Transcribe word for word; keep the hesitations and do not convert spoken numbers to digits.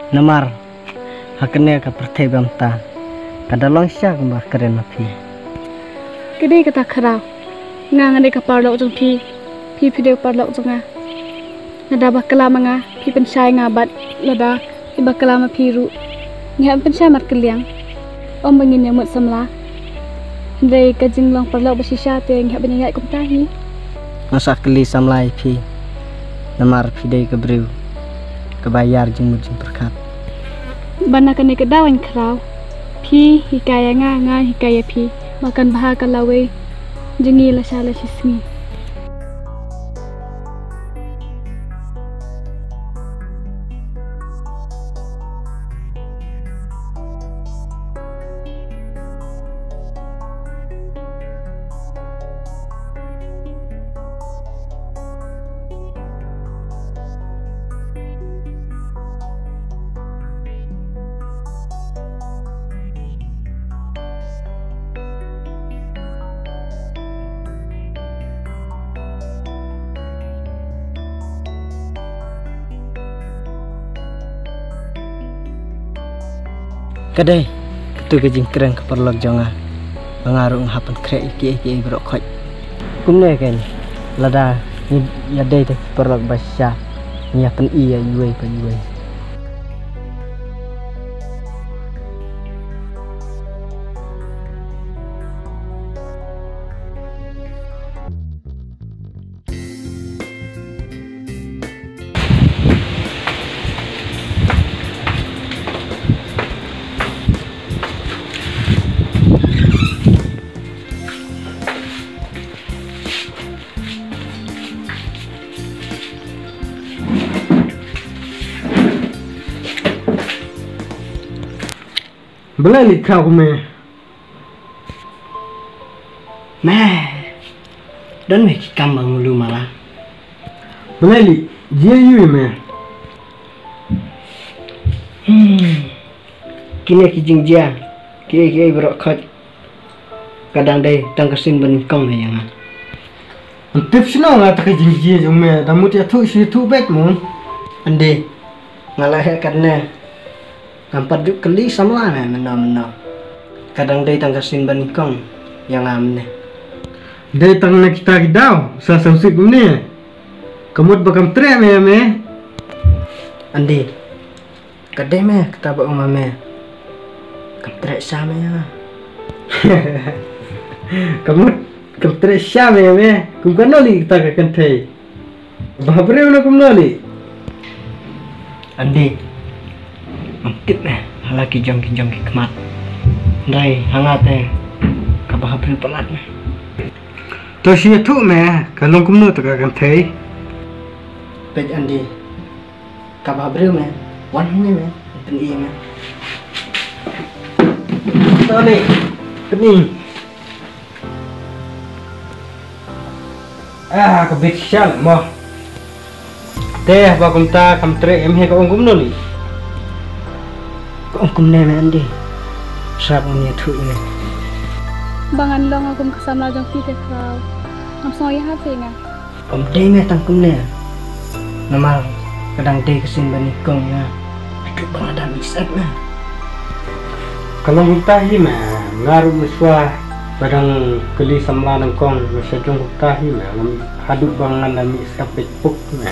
Namar ha kane ka pyrthei ba mynta ka da long shisha kumba kren ma phi. Ka dei kata Khraw, nga nga dei ka paralok jong phi, phi phi dei ka paralok jong nga. Lada bakla ma nga phi pynshai nga bad lada phi bakla ma phi ruh, ngi hap pynshai markylliang. Ym ba ngin ïa mut samla. Hynrei ka jinglong paralok ba shisha te ngi hap ban ïaid kumta hi. Nga sa kylli samla ïa phi namar phi dei ka briew kaba ïar jingmut jingpyrkhat. Bad na kane ka daw, Khraw, phi hikai ïa nga, nga hikai ïa phi ba kan bha ka lawei jong ngi lashai lashisngi. Ka dei katu ka jingkren ka paralok jong nga. Nga ruh nga hap pynkhreh ïa kiei kiei baroh khoit. Kumne keiñ, lada ngi ïa dei te paralok ba shisha, ngi ïa pyni ïa iwei pa iwei. Balei lei khaw me? Me. Don me ki kam ba ngulu mala. Balei lei jia yu me? Hmm. Kine ki jingjia kiei kiei baroh khoit ka dang dei tang ka sien banyngkong ne ïa nga. Ym tip shano nga ta ka jingjia jong me, da mut ïathuh shi ïathuh beit mo. Ynda nga la heh katne, ngam pat ju kylli samla me mynno mynno. Ka dang dei tang ka sien banyngkong ïa nga mynne. Dei tang na kita ki daw sa sawsik mynne. Ka mut ba kam treh me ïa me. Ynda ka dei me kata ba ong ma me. Kam treh sha me ïa nga. Ka mut kam treh sha me ïa me. Kum kano lei kata ka kynthei? Ba ha briew na kumno lei? Ynda ngam tip me ha la ki jong ki jong ki khmat. Hynrei ha nga te ka ba ha briew palat me. To shi ïathuh me, ka long kumno ta ka kynthei? Peit Andi. Ka ba briew me, wan hangne me, pyni me. To lei, pyni. Ah, ka bit shisha mo. Te ba kumta kam treh em he ka ong kumno lei? Ka ong kumne me Andi. Sap ngan ïathuh ïa me. Ba ngan long kum ka samla jong phi te Khraw. Ngam sngew ïahap ïa nga. Ym dei me tang kumne. Namar ka dang dei ka sien banyngkong ïa nga. Haduh ba nga da mih syep me. Ka long kumta hi me, nga ruh mynshuwa ba dang kylli samla nyngkong, me sha jong kumta hi me, haduh ba nga da mih syep beit puk me.